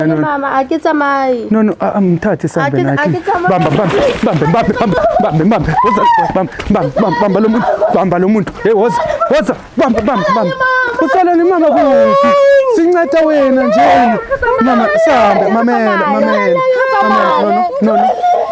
No, Mama, a ke tsamaye. No, no, mthathe sambe Ake- naye. ake tsamaye. Bamba, bamba, bambe, bambe, bambe, bambe, bambe. Woza, bamba, bamba, bamba, bamba lo muntu, bamba lo muntu. Hey, woza, woza, bamba, bamba, bamba. Usala ni mama kuphi? Sinceda wena nje. Mama, sambe, mamela, mamela. Mamela, no, no, no, no.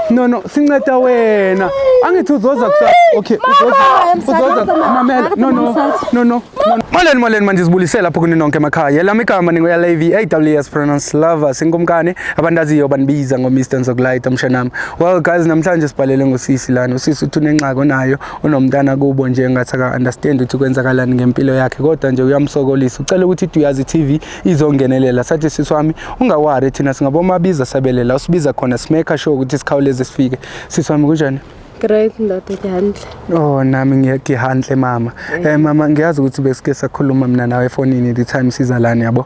No, no, sinceda wena. Angithi uzoza kusasa. Okay, uzoza. Uzoza, mamela. No, no, no, no. No. Molweni, molweni, manje sibulise lapho kuni nonke emakhaya. Lami igama ningoya Levy AWS pronounce lover sinkumkani abandaziyo banibiza ngo Mr Nzokulight mshanami. Well guys, namhlanje sibhalele ngosisi lana. Usisi uthi unengxaki onayo, unomntana kubo nje ngathi aka understand ukuthi kwenzakalani ngempilo yakhe kodwa nje uyamsokolisa. Ucela ukuthi Duyazi TV izongenelela. Sathi sisi wami ungawari, thina singabomabiza sabelela. Usibiza khona simake sure ukuthi sikhawuleze sifike. Sisi wami, kunjani? Great ntate, ke hantle. Oh, nami ngiye hantle mama. Mama, ngiyazi ukuthi besike sakhuluma mina nawe efonini the time siza lana, yabo.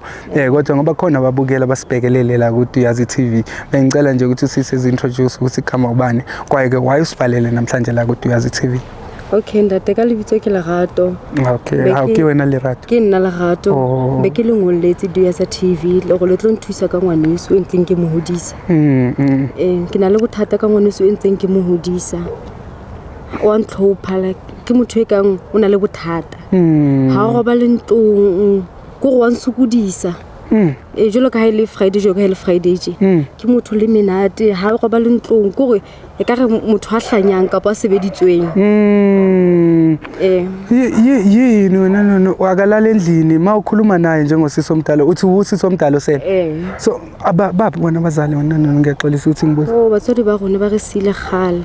Kodwa ngoba khona ababukela basibhekelele la ku Duyazi TV. Bengicela nje ukuthi sisi introduce ukuthi igama ubani. Kwaye ke why usibhalele namhlanje la ku Duyazi TV? Okay ntate, ka lebitso ke Lerato. Okay, ha ke wena Lerato. Ke nna Lerato. Oh. Be ke le ngolletse Duyaza TV le gore le tlo nthusa ka ngwaneso e ntseng ke mo hodisa. Ke na le bothata ka ngwaneso e ntseng ke mo hodisa. Wa ntlhopha, like ke motho e kang o na le bothata. Ha o robale ntlong, ke gore wa nsokodisa. Jwalo ka ha e le Friday, jwalo ka ha e le Friday tje. Ke motho le menate, ha o robale ntlong, ke gore e ka re motho a hlanyang kapa a sebeditsweng. Yini wena nono akalala endlini ma ukhuluma naye njengosisi omdala uthi usisi omdala osele. So aba baphi bona abazali wena nono, ngiyaxolisa ukuthi ngibuze? Oh, batswadi ba rona ba re siile kgale.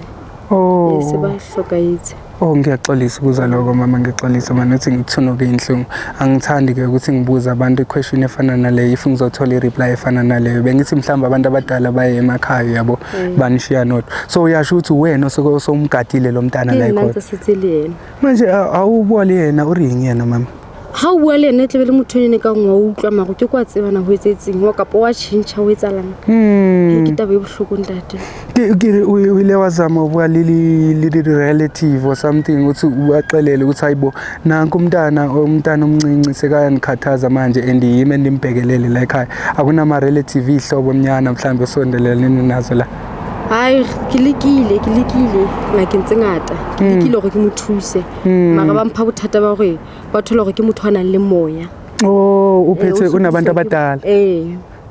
Oh. Se ba hlokahetse. Oh, ngiyaxolisa ukuzwa lokho mama, ngiyaxolisa mama ukuthi ngithunuke inhlungu. Angithandi ke ukuthi ngibuze abantu i-question efana naleyo if ngizothola i-reply efana naleyo. Bengithi mhlawumbe abantu abadala baye emakhaya yabo banishiya nodwa. So uyasho ukuthi wena osuke usomgadile lo mntana Ke la nna ekhona. ntse setse le yena. Manje awubuwa le yena, uring yena mama? Ha o bua le yena e tlabe le motho ene ka ngwa utlwa maro ke kwa tsebana ho etsetseng wa kapa wa tjhentjha ho etsalang. Ke taba e bohloko ntate. Ke re o ile wazama ukuba le relative or something ukuthi ubaxelele ukuthi hayibo nanku umntana, umntana omncinci sekayanikhathaza manje and yimi endimbhekelele la ekhaya, akunama relative ihlobo mnyana mhlawumbe osondelelene nazo la? Hai, ke lekile, ke lekile ngakeng tse ngata, ke lekile hore ke mo thuse mara ba mpha bothata ba hore ba thola hore ke motho a nang le moya. Oh, uphethe O unabantu sokodiswa ke- abadala.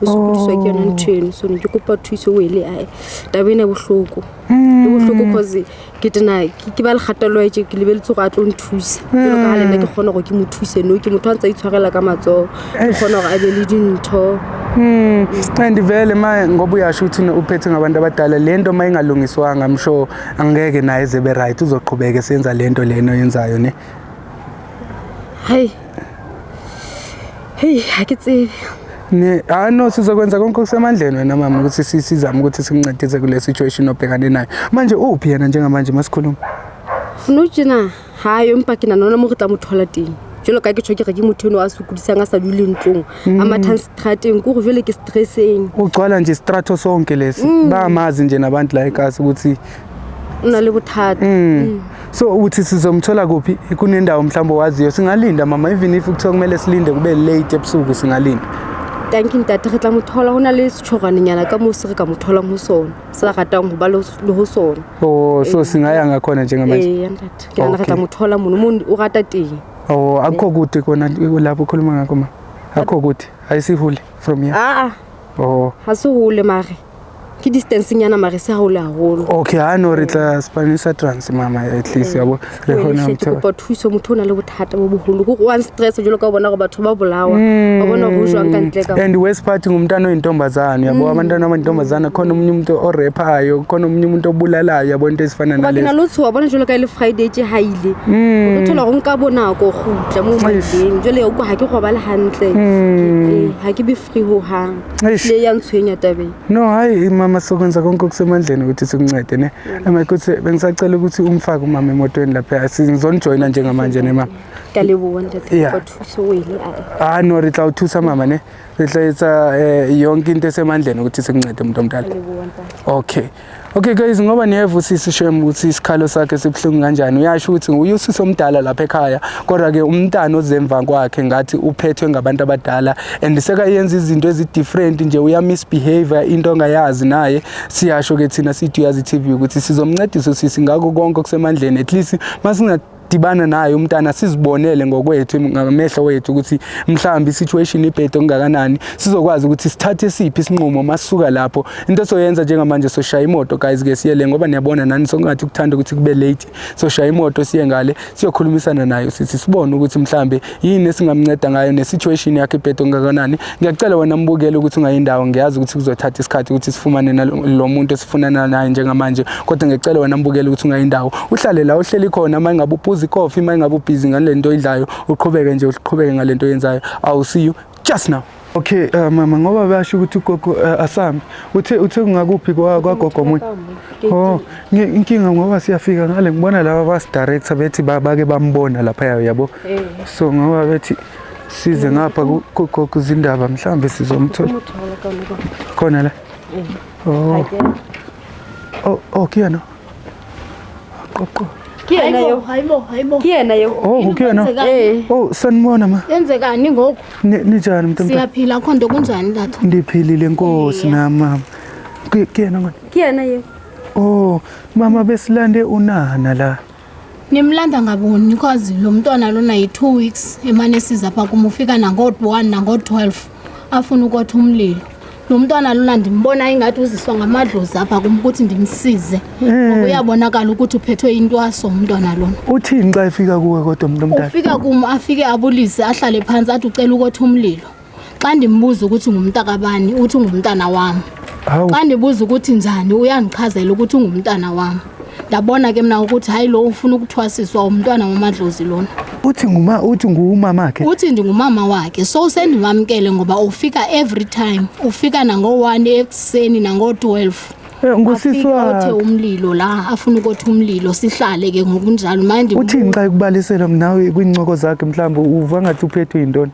O sokodiswa ke yona ntho eno, so ne ke kopa thuso o ele ae taba ena e bohloko, e bohloko cause ke tena ke ba le kgatello ya tje ke lebeletse hore a tlo nthusa jwalo ka ha le nna ke kgona hore ke mo thuse. No, ke motho a ntse a itshwarela ka matsoho, ke kgona hore a be le dintho. And vele ma ngoba uyasho ukuthi uphethe ngabantu abadala, lento ma ingalungiswanga I'm sure angeke naye eze right, uzoqhubeka esenza lento leno oyenzayo ne. Hai hei, ha ke tsebe. Ne, ah no, sizokwenza konke okusemandleni wena mama ukuthi sizame ukuthi sikuncedise kule situation obhekane nayo. Manje uphi yena njengamanje masikhuluma? No tjena ha yo, empa ke nahana mo re tla mo thola teng jwalo ka ke tjho ke re ke motho eno a sokodisang a sa dule ntlong a mathang strateng, ke hore jwale ke stresseng. Ugcwala nje istrato sonke lesi. Bayamazi nje nabantu la ekasi ukuthi O na le bothata. So uthi sizomthola kuphi? Kunendawo mhlawumbe owaziyo? Singalinda mama, even if kuthiwa kumele silinde kube late ebusuku singalinda. Tanki ntate, re tla mo thola, ho na le setjhorwanenyana ka moo se re ka mo tholang ho sona, se a ratang ho ba le ho sona. Oh, so singaya ngakhona njengamanje? Ee ntate, ke nahana re tla mo thola mono mo o rata teng. Oh, akukho kude kona lapho ukhuluma ngakho ma? Akukho kude? Ayisihule from here? Aa. Oh. Ha se hole mare ke distance nyana mare se hole haholo. Okay, ha no re tla spanisa trans mama, at least yabo re Wena khona hle, ke umthola. kopa thuso, motho o na le bothata bo boholo, ke gore wa stress jwalo ka o bona gore batho ba bolawa, ba bona hore ho jwang ka ntle ka. And worst part ngumntana oyintombazane yabo, abantwana abayintombazana khona omunye umuntu orephayo, khona omunye umuntu obulalayo yabo, into ezifana Hoba ke na nalezo. le ho tshoha bona jwalo ka e le Friday tje ha ile o thola hore nka bonako kgutla moo maleng, jwale o kwa ha ke robale hantle. Ha ke be free hohang. Eish. Le ya ntshwenya tabeng. No hayi mama, sokwenza konke okusemandleni ukuthi sikuncede ne. Emakuthi bengisacela ukuthi umfake umama emotweni lapha, sizonijoyina njengamanje ne mama. Ka leboha ntate. Yeah. Kopa thuso o ele ae. Ah no, re tla o thusa mama ne, re tla etsa yonke into esemandleni ukuthi sikuncede umuntu omdala. Ka leboha ntate. Okay. Okay guys, ngoba niyeva usisi shem ukuthi isikhalo sakhe sibuhlungu kanjani. Uyasho ukuthi nguye usisi omdala lapha ekhaya, kodwa ke umntana ozemva kwakhe ngathi uphethwe ngabantu abadala and sekayenza izinto ezi-different nje, uya misbehave into ongayazi naye. Siyasho ke thina sithi Uyazi TV ukuthi sizomncedisa usisi ngako konke okusemandleni, at least masinga dibana naye umntana sizibonele ngokwethu ngamehlo wethu ukuthi mhlawumbe i-situation ibhede okungakanani, sizokwazi ukuthi sithathe siphi isinqumo masisuka lapho. Into soyenza njengamanje, soshaya imoto guys ke siye le, ngoba niyabona nani sokungathi ukuthanda ukuthi kube late. Soshaya imoto siye ngale, siyokhulumisana nayo sithi sibone ukuthi mhlambe yini esingamnceda ngayo ne-situation yakhe ibhede okungakanani. Ngiyacela wena mbukele ukuthi ungayindawo, ngiyazi ukuthi kuzothatha isikhathi ukuthi sifumane lo muntu esifunana naye njengamanje, kodwa ngiyacela wena mbukele ukuthi ungayindawo, uhlale la uhleli khona. Uma ingabe uphuza ikhofi, uma ingabe ubhizi ngale nto oyidlayo, uqhubeke nje, uqhubeke ngale nto oyenzayo. I will see you just now. Okay, mama, ngoba basho ukuthi ugogo asambe, uthe kungakuphi kwagogo omunye? Oh, inkinga ngoba siyafika ngale, ngibona laba basi-director bethi bake bambona lapha, yabo. So ngoba bethi size ngapha kugogo izindaba, mhlambe sizomthola khona la. Oh, ke yena qoqo. Ke yena yo. Hayibo, hayibo. Ke yena yo. Oh, ke yena. Eh. Oh, sanibona ma. Yenzekani ngoku? Ninjani mntombi? Siyaphila, akho nto, kunjani tata? Ndiphilile nkosi na mama. Ke yena ngwana? Ke yena yo. Oh, mama, besilande unana la. Nimlanda ngaboni? Because lo mntwana lona yi-2 weeks emane esiza apha kum, ufika nango-1 nango-12 afuna ukotha umlilo. Lo mntwana lona ndimbona ingathi uziswa ngamadlozi apha kum ukuthi ndimsize, ngoba uyabonakala ukuthi uphethwe intwaso umntwana lona. Uthini xa efika kuwe kodwa, umuntu omdala? Ufika kum, afike abulise, ahlale phantsi, athi ucela ukotha umlilo. Xa ndimbuza ukuthi ngumntakabani, uthi ungumntana wam. Hawu. Xa ndibuza ukuthi njani, uyandichazela ukuthi ungumntana wam. Ndabona ke mna ukuthi hayi, lo ufuna ukuthwasiswa, umntwana wamadlozi lona. Uthi ngumamakhe? Uthi ndingumama wakhe. So sendimamkele ngoba ufika every time, ufika nango-1 ekuseni nango-12. Ngusisi Afike othe wakhe. umlilo la, afuna ukotha umlilo, sihlale ke ngokunjalo manje. Uthini xa ekubalisela nawe kwiincoko zakhe? Mhlawumbe uva ngathi uphethwe yintoni?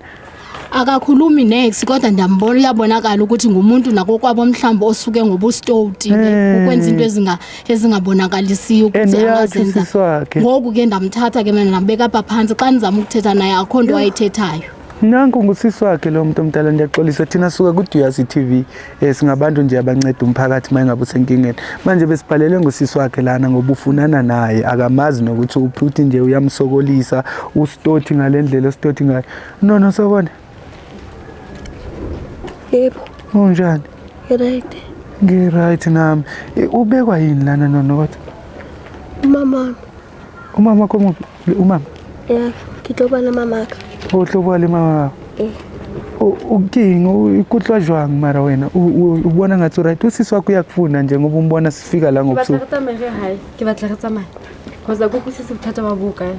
Akakhulumi nex, kodwa ndiyambona, uyabonakala ukuthi ngumuntu nakokwabo mhlawumbi osuke ngobustoti ke, ukwenza into ezingabonakalisiyo And ukuthi uyatsho angazenza. usisi wakhe. Ngoku ke ndamthatha ke mina, ndambeka apha phantsi. Xa ndizama ukuthetha naye, akho nto ayithethayo. Nanku ngusisi wakhe lo muntu omdala. Ndiyaxolisa, thina suka kuDuyazi TV, singabantu nje abanceda umphakathi uma engabe usenkingeni. Manje besibhalele ngusisi wakhe lana ngoba ufunana naye, akamazi nokuthi uphi, uthi nje uyamsokolisa, usitoti ngale ndlela ositoti ngayo. Nono, sawubona. Yebo. Unjani? Right. Ngi-right nami. Ubekwa yini lana nono kodwa? Mama. Umama wakho muphi? Umama? Ya, ke tlo bona mamaka. O tlo bua le mama? Eh. Uking ikutlwa jwang mara wena? Ubona ngathi right usisi wakho uyakufuna nje ngoba umbona sifika la Ke batla ngobusuku? re tsamaye re hae, ke batla re tsamaye cause a ke utlwisise bothata ba bo kae.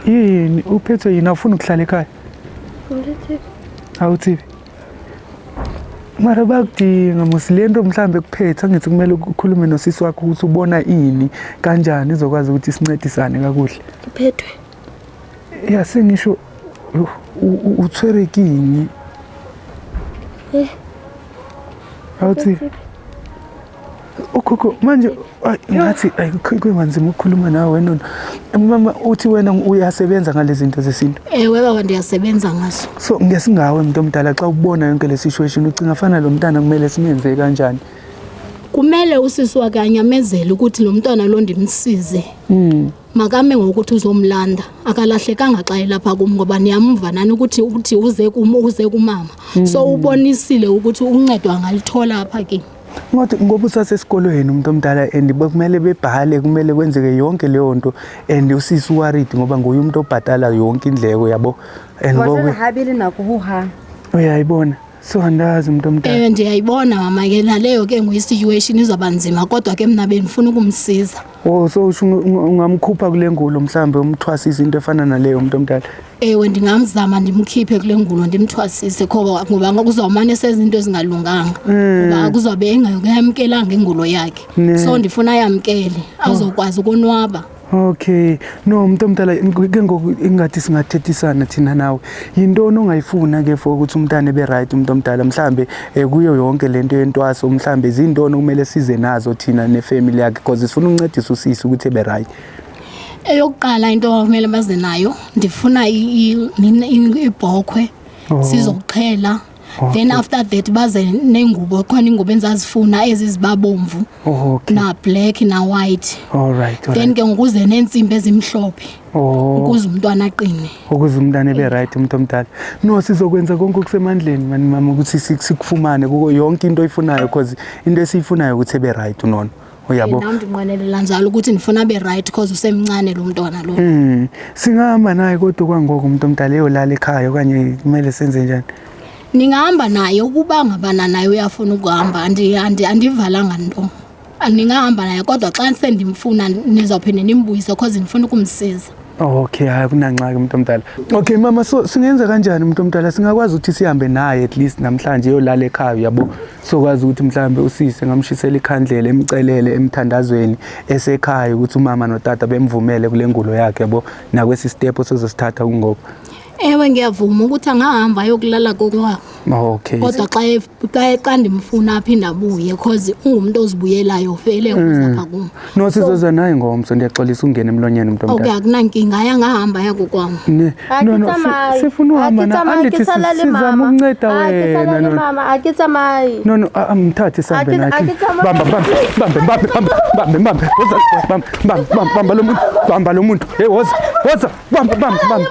Yini, uphethwe yini? Awufuni ukuhlala ekhaya? Ngithi Awuthibi mara bakudinga musi le nto mhlawumbe kuphethe, angithi kumele ukhulume nosisi wakho ukuthi ubona ini kanjani, izokwazi ukuthi sincedisane kakuhle. Ngiphethwe. Ya, sengisho utshwere ke eng? Eh. Awuthi ukhokho manje, ay, ngathi ay kubanzima ukukhuluma nawe wena. Mama, uthi wena uyasebenza ngalezi zinto zesintu? Ewe baba, ndiyasebenza ngaso. So ngesingawe umuntu omdala, xa ubona yonke le situation, ucinga fana lo mntana kumele simenze kanjani? Kumele usisi wakhe anyamezele ukuthi lo mntwana lo ndimsize. Makame ngokuthi uzomlanda, akalahlekanga xa elapha kum, ngoba niyamva nani ukuthi uthi uze kum, uze kumama. So ubonisile ukuthi uncedo angalithola apha kimi. Ngoba usasesikolweni umuntu omdala and bekumele bebhale, kumele kwenzeke yonke leyo nto, and usisi worried ngoba nguye umuntu obhatala yonke indleko yabo and Wa ngoku tseba ha be le nako hohang. Uyayibona, so andazi umuntu omdala. Ewe, ndiyayibona mama, ke naleyo ke nguyi-situation izawuba nzima, kodwa ke mna bendifuna ukumsiza. Oh, so usho ungamkhupha kule ngulo, mhlambe umthwasise, into efana naleyo, umuntu omdala? Ewe, ndingamzama ndimkhiphe kule ngulo, ndimthwasise, khoba ngoba kuzawumane senza into ezingalunganga, ngoba kuzawube engayamkelanga ingulo yakhe. Ne. So ndifuna ayamkele, azokwazi ukonwaba. Okay. No, umuntu omdala, ke ngoku ingathi singathethisana thina nawe. Yintoni ongayifuna ke for ukuthi umntana ebe right, umuntu omdala, mhlambe kuyo yonke lento yentwaso, mhlambe zintoni okumele size nazo thina nefamily yakhe, because sifuna ukuncedisa usisi ukuthi ebe right. Eyokuqala into akumele baze nayo, ndifuna ibhokhwe sizokuxhela. Then after that baze nengubo, khona ingubo endizazifuna ezizibabomvu na black na white. All right. All Then right. ke ngokuze neentsimbi ezimhlophe ukuze umntwana aqine. Ukuze umntana ebe right, umuntu omdala. No, sizokwenza konke okusemandleni mani mama ukuthi sikufumane kuko yonke into oyifunayo, because into esiyifunayo ukuthi ebe right unono. Uyabo? Nam ndinqwenelela njalo ukuthi ndifuna abe right, because usemncane lo mntwana lo. Singahamba naye kodwa kwangoku umuntu omdala eyolala ekhaya, okanye kumele senze njani? Ningahamba naye ukuba ngabana naye uyafuna ukuhamba, andivalanga nto. Ningahamba naye, kodwa xa sendimfuna nizawuphinde nimbuyise, because ndifuna ukumsiza. Okay, hayi, kunangxaki umuntu omdala. Okay mama, so singenza kanjani umuntu omdala? Singakwazi ukuthi sihambe naye at least namhlanje eyolala ekhaya, uyabo? Sokwazi ukuthi mhlambe usisi ngamshisela ikhandlela, emcelele emthandazweni esekhaya ukuthi umama notata bemvumele kule ngulo yakhe, yabo, nakwesi step osizosithatha kungoku. Ewe, ngiyavuma ukuthi angahamba ayokulala kokwabo. Kodwa xa ndimfuna aphinde abuye, because ungumntu ozibuyelayo vele uzapha kum. No, sizoza naye ngomso, ndiyaxolisa ungena emlonyeni umuntu Okay, omdala. akunankinga, hayi, angahamba aya kokwam. Ne, no, no, sifuna uhamba na, andithi sizama ukunceda wena. No, Mama, a ke tsamaye. No, no, mthathe sihambe naye. A ke tsamaye. Bamba, bamba, bambe, bambe, bambe, bambe, bambe. Woza, bambe, bambe, bambe, bamba lo muntu, bamba lo muntu. Hey, woza, woza, bamba, bamba, bamba.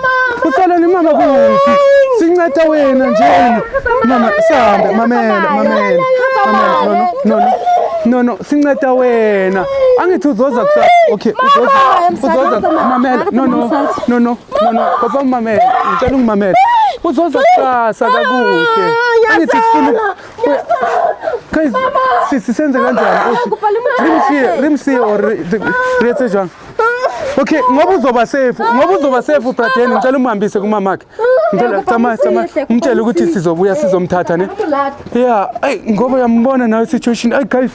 Usala ni mama kuphi? Sinceda wena nje. Mama, sihambe, mamela, mamela. Mamela, no, no, no, no, no, sinceda wena. Angithi uzoza kusasa. Okay, uzoza, uzoza, mamela. No, no, no, no, no, no, papa mamela. Ngicela ungimamele. Uzoza kusasa kakuhle. Angithi sifuna. Guys, sisi senze kanjani? Rimsiye, rimsiye or re etse jwang? Okay, ngoba uzoba safe, ngoba uzoba safe Bradeni, ngicela umhambise kumamakhe. Ngicela tsamaya, tsamaya, umtshele ukuthi sizobuya sizomthatha ne. Yeah, ay ngoba uyambona nawe situation. Ay guys.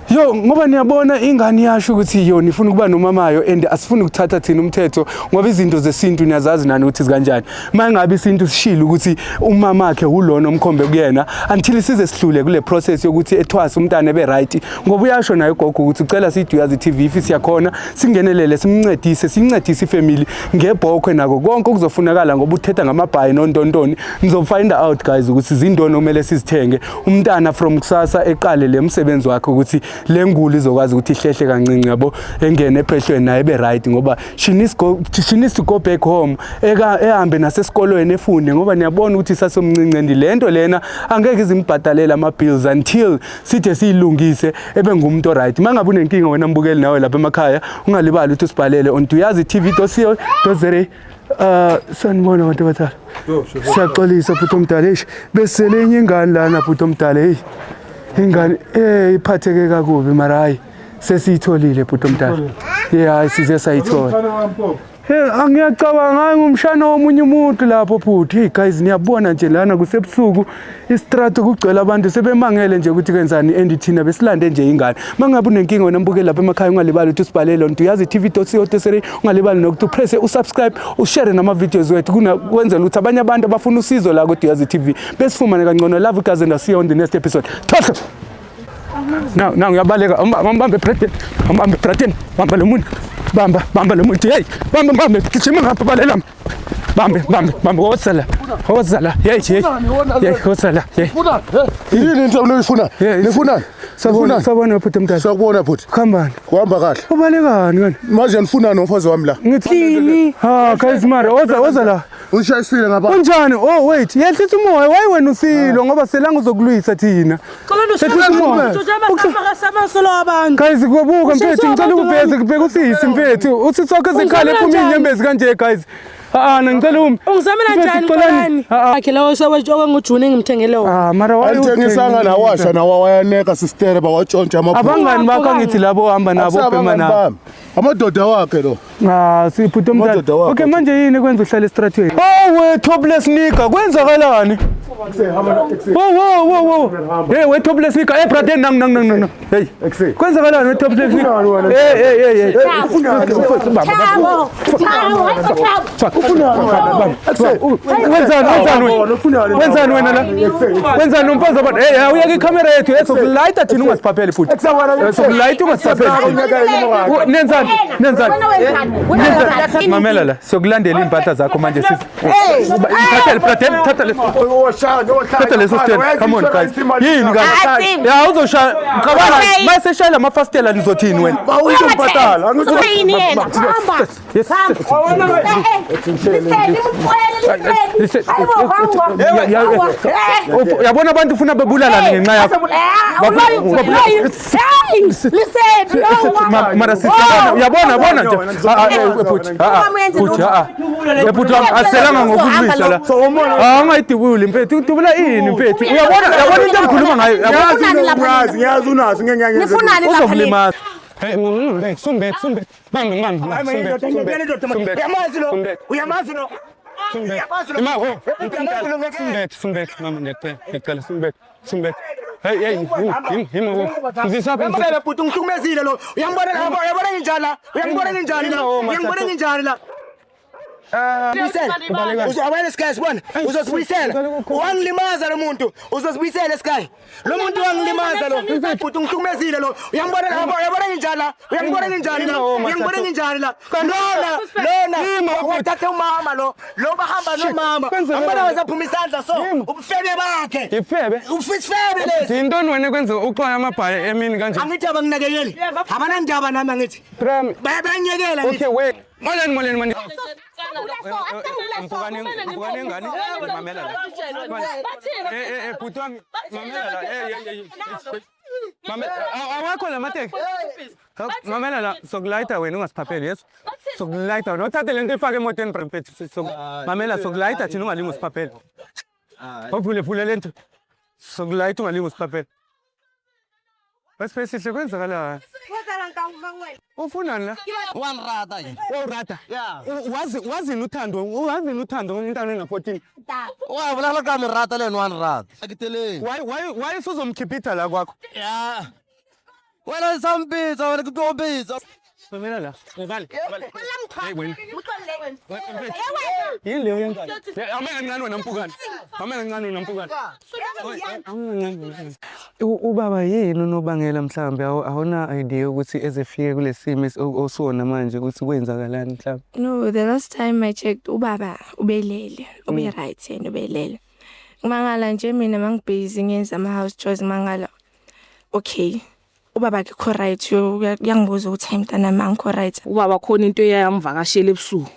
Yo, ngoba niyabona ingane iyasho ukuthi yona ifuna ukuba nomamayo, and asifuni ukuthatha thina umthetho ngoba izinto zesintu niyazazi nani ukuthi zikanjani. Mangabe isintu sishilo ukuthi umamakhe ulona omkhombe kuyena until size sihlule kule process yokuthi ethwase umntana ebe right, ngoba uyasho naye ugogo ukuthi ucela siyiDuyazi TV if siyakhona singenelele simncedise, sincedise ifamily ngebhokhwe nako konke okuzofunakala, ngoba uthetha ngamabhayi nontontoni. Nizofind out guys ukuthi izintoni okumele sizithenge umntana from kusasa eqale le msebenzi wakhe, ukuthi le ngulu izokwazi ukuthi ihlehle kancinci, yabo, engene ephehlweni naye ebe right, ngoba she needs to go back home, ehambe nasesikolweni efunde, ngoba niyabona ukuthi sasomncinci and lento lena angeke izimbhadalele ama bills until sithe siyilungise ebe ngumuntu right. Mangabe unenkinga wena mbukeli nawe lapha emakhaya, ungalibali ukuthi usibhalele on duyazitv.co.za. Sanibona bantu abadala. Siyaxolisa bhuti omdala, eish, besele enye ingane lana bhuti omdala, hey. Ingane iphatheke kakubi, mara hayi sesiyitholile bhuti omdala. Yeah, hayi size sayithola. Hey, angiyacabanga, hayi ngumshana womunye umuntu lapho bhuti. Hey guys, niyabona nje lana kusebusuku, istrato kugcwele abantu sebemangele nje ukuthi kenzani, and thina besilande nje ingane. Mangabe unenkinga wena mbukeli lapha emakhaya, ungalibali ukuthi usibhalele on duyazitv.co.za, ungalibali nokuthi upress usubscribe, ushare nama videos wethu kwenzela ukuthi abanye abantu abafuna usizo la ku Duyazi TV besifumane kangcono. Love you guys and I'll see you on the next episode. Thohlo. Now, now ngiyabaleka. Umbambe Braden. Umbambe Braden. Bamba lo muntu. Bamba, bamba lo muntu. Hey, bamba, bamba. Gijima ngapha, balela. Bambe, bambe, bambe. Woza la. Woza la. Hey, hey. Hey, woza la. Hey. Yini into nifuna? Nifuna? Sabona, sabona bhuti omdala. Sakubona bhuti. Khambani. Kuhamba kahle. Ubalekani kani? Manje nifuna nomfazi wami la. Ngithi ha guys mara woza, woza la. Ushayisile ngapha. Unjani? Oh wait, yehlisa umoya. Why wena usilo ngoba selanga uzokulwisa thina. Yehlisa umoya. Guys, kubuka mfethu, ngicela ukuveze kubheka usisi mfethu. Uthi sonke zikhale ephuma inyembezi kanje guys. Ah, ngicela umi. Ungizamela njani Xolani? Akhe lawo sawatshoka ngoJune engimthengele wona. Ah, mara why Alithengisanga nawasha nawa wayaneka sister bawatshontsha amabhuku. Abangani bakho angithi labo ohamba nabo obhema Akusabangani nabo. bami. Amadoda wakhe lo. Ah, sibhuti omdala. Amadoda wakho. Okay, manje yini kwenza uhlale estratweni? Oh, we topless nigga, kwenzakalani? Wo wo wo wo. Hey, we topless nigga. Hey brother, nang nang nang nang. Hey. Kwenzakalani we topless nigga? Hey hey hey hey. Thabo, Thabo, Thabo. Wenzani wenzani wena? Wenzani wena la? Wenzani umfazi abantu? Hey, awuyeke ikhamera yethu esokulayita thina ungasiphapheli futhi. Sokulayita ungasiphapheli. Nenzani? Nenzani? Nenzani? Mamela la, sokulandela impahla zakho manje sisi. Thatha brother, thatha leso. Thatha leso stand. Come on guys. Yini guys? Ya uzoshaya. Ngicabanga mase shaya lamafastela nizothini wena? Bawuyobhatala. Uthini yena? Hamba. Yes. Yabona abantu ufuna bebulalane ngenxa yakho. Mara sisi yabona yabona nje. Bhuti, bhuti, bhuti aselanga ngokulwisa la. Ah, ungayidubuli mfethu, udubula ini mfethu. Uyabona yabona into engikhuluma ngayo. Ngiyazi ngiyazi unazo ngeke ngiyazi. Nifunani lapha? Uzokulimaza. Hey, sumbet, sumbet. Bambi, bambi, sumbet, sumbet, sumbet. Uyamazi lo? Uyamazi lo? Sumbet. Ima, oh. Sumbet, sumbet, mama ngiyacela, ngiyacela sumbet, sumbet. Hey, hey, him, him, him. Ngizisaphi? Uyambona bhuti ungihlukumezile lo. Uyambona la, uyabona nginjani la? Uyangibona nginjani la? Uyangibona nginjani la? Buyisela. Uzobuyela Sky sibona. Uzosibuyisela. Wangilimaza lo muntu. Uzosibuyisela Sky. Lo muntu wangilimaza lo. Bhuti ungihlukumezile lo. Uyangibona la, uyabona nginjani la? Uyangibona nginjani la? Uyangibona nginjani la? Lona, lona. Wathatha umama lo. Lo bahamba nomama. Ambona wazaphuma isandla so. Ubufebe bakhe. Ifebe. Ufisifebe lesi. Yintoni wena kwenza uxwaya amabhayi emini kanje? Angithi abanginakekeli. Abanandaba nami angithi. Prem. Bayabanyekela ngithi. Okay, wait. Molweni, molweni, molweni. Mpukane, mpukane ngane. Mamela la. Eh eh bhuti wami, mamela la. Eh eh eh. Mamela, awakho la mateki. Mamela la, sokulayita wena ungasiphapheli yeso. Sokulayita wena uthathe lento ifake emotweni mfethu. Mamela sokulayita thina ungalingi usiphapheli. Ovule vule lento. Sokulayita ungalingi usiphapheli. Basipesihle kwenzakala. Ufunani la? Wanrata yena. Wawurata. Wazi wazini uthando, wazini uthando intwana ena-14. Wa bolela ka merata le yena wanrata. Akiteleng. Why usuzomkhipitha la kwakho? Ya. Wena o sa mpitsa, wena ke tlo o bitsa. Mamela la. Vale. Hey wena. Yini leyo yenzayo? Amela kancane wena mpukane. Amela kancane wena mpukane. Ubaba yini unobangela mhlambe awuna idea ukuthi ezefike kulesimo osona manje ukuthi kwenzakalani mhlambe? No, the last time I checked ubaba ubelele, ube right yena ubelele. Ngimangala nje mina mangibhizi ngenza ama house chores mangala. Okay. Ubaba akekho right uyangibuza ukuthi hayi mntanami angikho right. Ubaba khona into eyamvakashela ebusuku.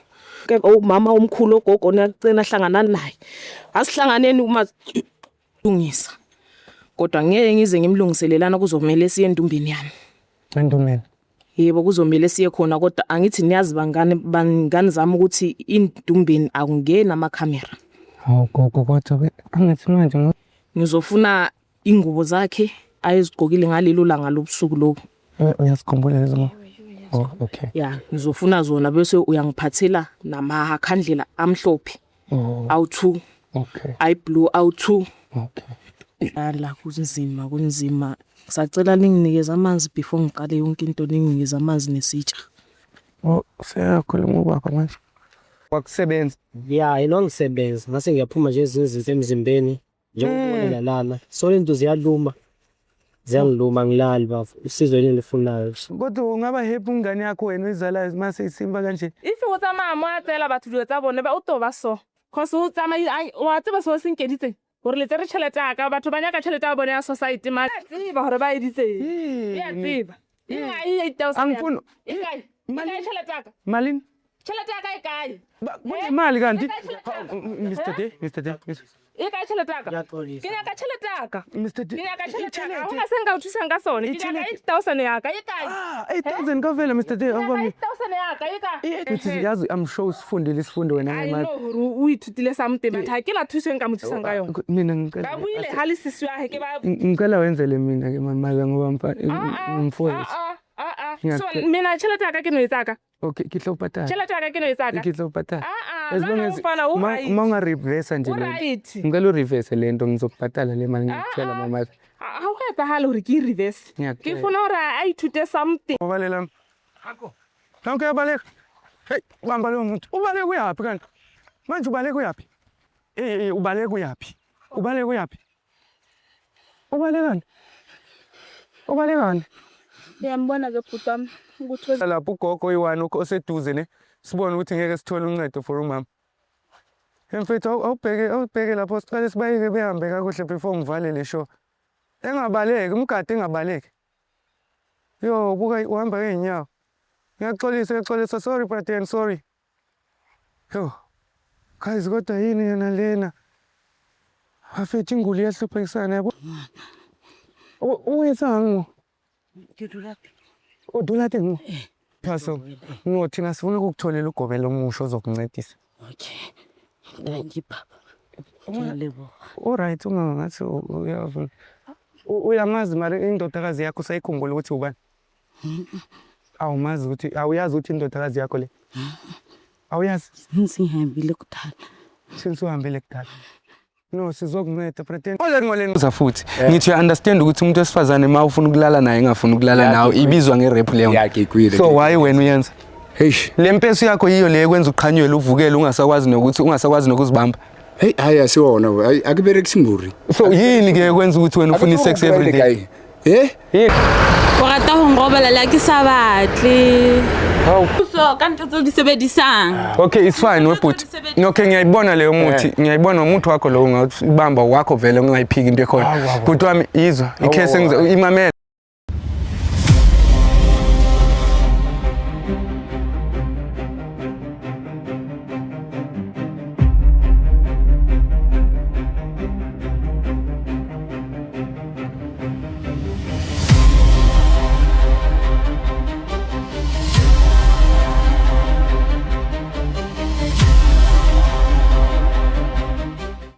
Ke umama omkhulu ogogo nacena hlangana naye. Asihlanganeni uma lungisa. Kodwa ngeke ngize ngimlungiselelana kuzomela siye endumbeni yami. Endumbeni. Yebo kuzomela siye khona kodwa angithi niyazi bangani bangani zami ukuthi indumbeni akungeni amakhamera. Hawu gogo kodwa angithi manje ngizofuna ingubo zakhe ayezigqokile ngalelo langa lobusuku lobu. Uyazikhumbula lezo ngo? Oh okay. Ya, ngizofuna zona bese uyangiphathela namakhandlela amhlophe. Oh. Awu2. Okay. Ayi blue awu2. Okay. La kunzima kunzima. Ngisacela ninginikeze amanzi before ngiqale yonke into, ninginikeze amanzi nesitsha. Oh, seyakhuluma ubaba manje. Wakusebenza. Ya, ilongisebenza. Ngase ngiyaphuma nje ezinye izinto emzimbeni njengokubonela lana. So lento ziyaluma. Ziyangiluma ngilali bafo. Usizo yini lifunayo. Kodwa ungaba happy umngane yakho wena oyizalayo mase isimba kanje. If o tsamaya mo a tseela batho dilo tsa bone ba o to ba so. Cause o tsamaya wa tseba seo se nkeditseng. Gore le tsere tšhelete ya ka batho ba nyaka tšhelete ya bone ya society ma tseba gore ba editseng. Ya tseba. E kae 8000? Angifuni. E kae? E kae tšhelete ya ka? Malini? Tšhelete ya ka e kae? Imali kanti? Mr. D, Mr. D. E kae tšhelete ya ka? Ke nyaka tšhelete ya ka. Mr. D. Ke nyaka tšhelete ya ka. Ha hona se nka o thusang ka sone. Ke nyaka 8000 ya ka. E kae? Ah, 8000 kavela Mr. D. Awubami. 8000 ya ka e kae? Uthi yazi I'm sure usifundile isifundo wena I ngemali. know hore o ithutile something but ha ke la thuso e nka mo thusang ka yona. Mina ngicela. Ba buile ha le sisi wa hae ke ba Ngicela wenzele mina ke mama ngoba mfowethu. Ah ah. So mina tšhelete ya ka ke no e tsaka. Okay, ke tlo patala. Tšhelete ya ka ke no e tsaka. Ke tlo patala. Ah, ah, As long lona as umfana u ma right. ma unga-reverse nje U lento. right. Ngicela u-reverse lento ngizokubhatala le mali ngiyakutshela mama. Ha go etsagale gore ke e reverse. Ke Ngiyakutshela. funa gore a ithute something. Ubalela. Nanku uyabaleka. Hey, bamba lo muntu. Ubaleka uyaphi kanti? Manje ubaleka uyaphi? Eh, eh, ubaleka uyaphi? Ubaleka uyaphi? Ubalekani? Ubalekani? Uyambona ke bhuti wami ukuthi Lapho ugogo oyi-one oseduze ne sibone ukuthi ngeke sithole uncedo for umama. Mfethu awubheke awubheke lapho siqale sibayeke behambe kakuhle before ngivale le show. Engabaleki, umgade engabaleki. Yo, buka uhamba ngeenyawo. Ngiyaxolisa, ngiyaxolisa. Sorry brother, sorry. Yo. Guys, kodwa yini yena lena? Bafethu inguli iyahluphekisana yabo. Uyenzani mo? Ke dula teng. O dula teng mo? Phaso. No, thina sifuna ukukutholela ugobela omusha ozokuncedisa. Okay. Thank you baba. Ke a leboha. Alright, uma ngathi uyavuma. Uyamazi mara indodakazi yakho usayikhumbula ukuthi ubani? Awumazi ukuthi awuyazi ukuthi indodakazi yakho le? Awuyazi? Since ngihambile kudala. Since uhambile kudala. No, sizokunceda pretend. Ole ngoleni uza futhi. Ngithi uya understand ukuthi umuntu wesifazane ma ufuna ukulala naye engafuni ukulala nawe ibizwa nge-rape leyo. Yeah, So why wena uyenza? Eish. Le mpesu yakho yiyo le ekwenza uqhanyelwe uvukele ungasakwazi nokuthi ungasakwazi nokuzibamba. Hey, hayi asiwona. Hayi akuberekisi mburi. So yini ke ekwenza ukuthi wena ufuna i-sex every day? Eh? Yini? O rata ho nrobala le ha ke sa batle. Hawu. So ka ntho tseo di sebedisang. Okay, it's fine webhuti. Okay, ngiyayibona leyo muthi. Ngiyayibona umuthi wakho lo ungawubamba wakho vele ungayiphiki into ekhona. Bhuti wami izwa, ikhese imamele.